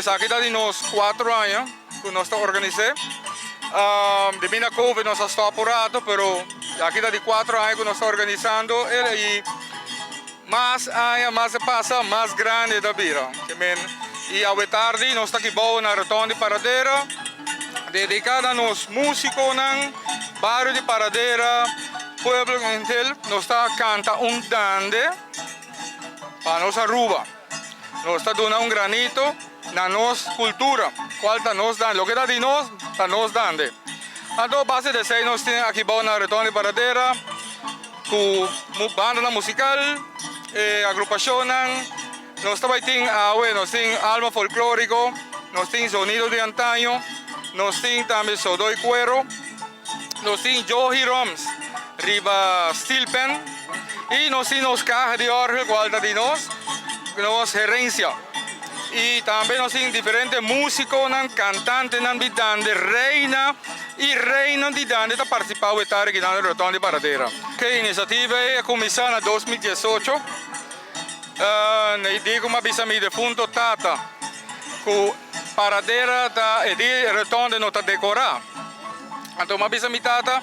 Esaki ta di nos cuatro aña cu nos ta organise. Debi na covid nos a stop un rato pero aki ta di cuatro aña cu nos ta organisando el y mas aña mas e pasa mas grandi e ta bira. Y awe tardi nos ta aki bou na Rotonde di Paradera dedica na nos musiconan, bario di Paradera, pueblo en geheel nos ta canta un dande pa nos Aruba. Nos ta duna un granito na nos cultura, cual ta nos dande. Loke ta di nos, ta nos dande. Anto base di esey nos tin aki bou na Retorno di Paradera cu bandanan musical, e agrupacionnan. Nos ta bay tin awe, nos tin Alma Folklorico, nos tin Sonido di Antaño, nos tin tambe Sodoy Cuero. Nos tin Johi Roms riba steel pan y nos tin nos caha di orgel cual ta di nos, nos herencia. Y tambe nos tin diferente musiconan, cantantenan di dande, reina y reynan di dande ta participa awe tarde aki na Rotonde di Paradera. E iniciativa ey a cuminsa na 2018, di como a bisa mi defunto tata cu Paradera ta e di rotonde no ta decorá. Anto m'a bisa mi tata,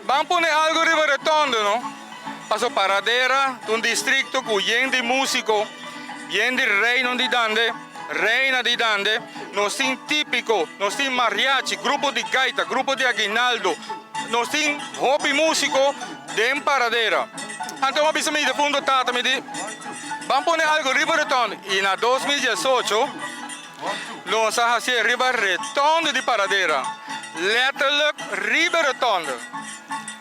Ban pone algo riba rotonde no. Paso Paradera ta un districto cu yen di musico, yen di reynan di dande, reina di dande. Nos tin tipico, nos tin mariachi, grupo di gaita, grupo di aguinaldo. Nos tin hopi musico den Paradera. Anto m'a bisa mi defunto tata, mi di, Ban pone algo riba rotonde. Y na 2018 nos a hacié riba rotonde di Paradera. Letterlijk riba rotonde.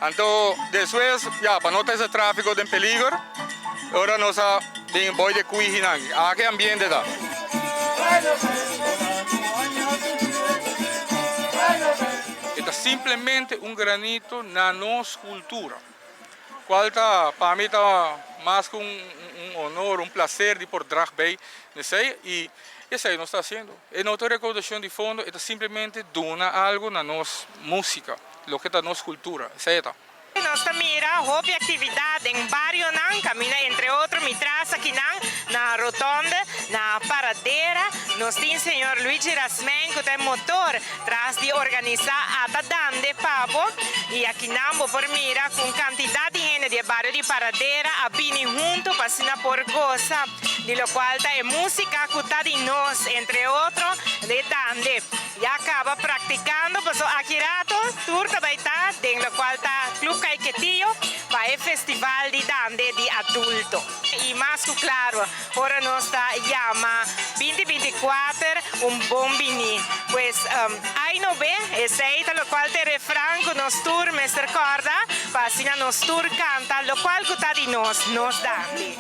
Anto despues, ya, pa no ta ese trafico den peliger, ora nos a bin boy de cuijinan. Aki ambiente ta. E ta simplemente un granito na nos cultura. Cual ta pa mi ta mas cu un honor, un placer di por drag bay nesey y esey nos ta haciendo. E no ta recaudacion di fondo, e ta simplemente duna algo na nos musica, loke ta nos cultura, esey e ta. Nos ta mira hopi actividad den barionan, caminda entre otro mi tras akinan na Rotonde, na Paradera. Nos tin señor Luigi Rasmijn cu ta e motor Tras di organisá ata dande pa bo i akinan bo por mira ku un kantidat di hende di e bario di Paradera a bini huntu pa asina por gosa di lokual ta e músika ku ta di nos, entre otro de dande. Ya kaba praktikando paso aki rato tur ta bai ta den lokual ta Club Caiquetio pa e festival di dande di adulto. I mas ku klaro Ora nos ta yama 2024 un bon bini. Pues, ai no be, esei ta locual ta e refran cu nos tur mester corda, pa asina nos tur canta locual cu ta di nos, nos dandi.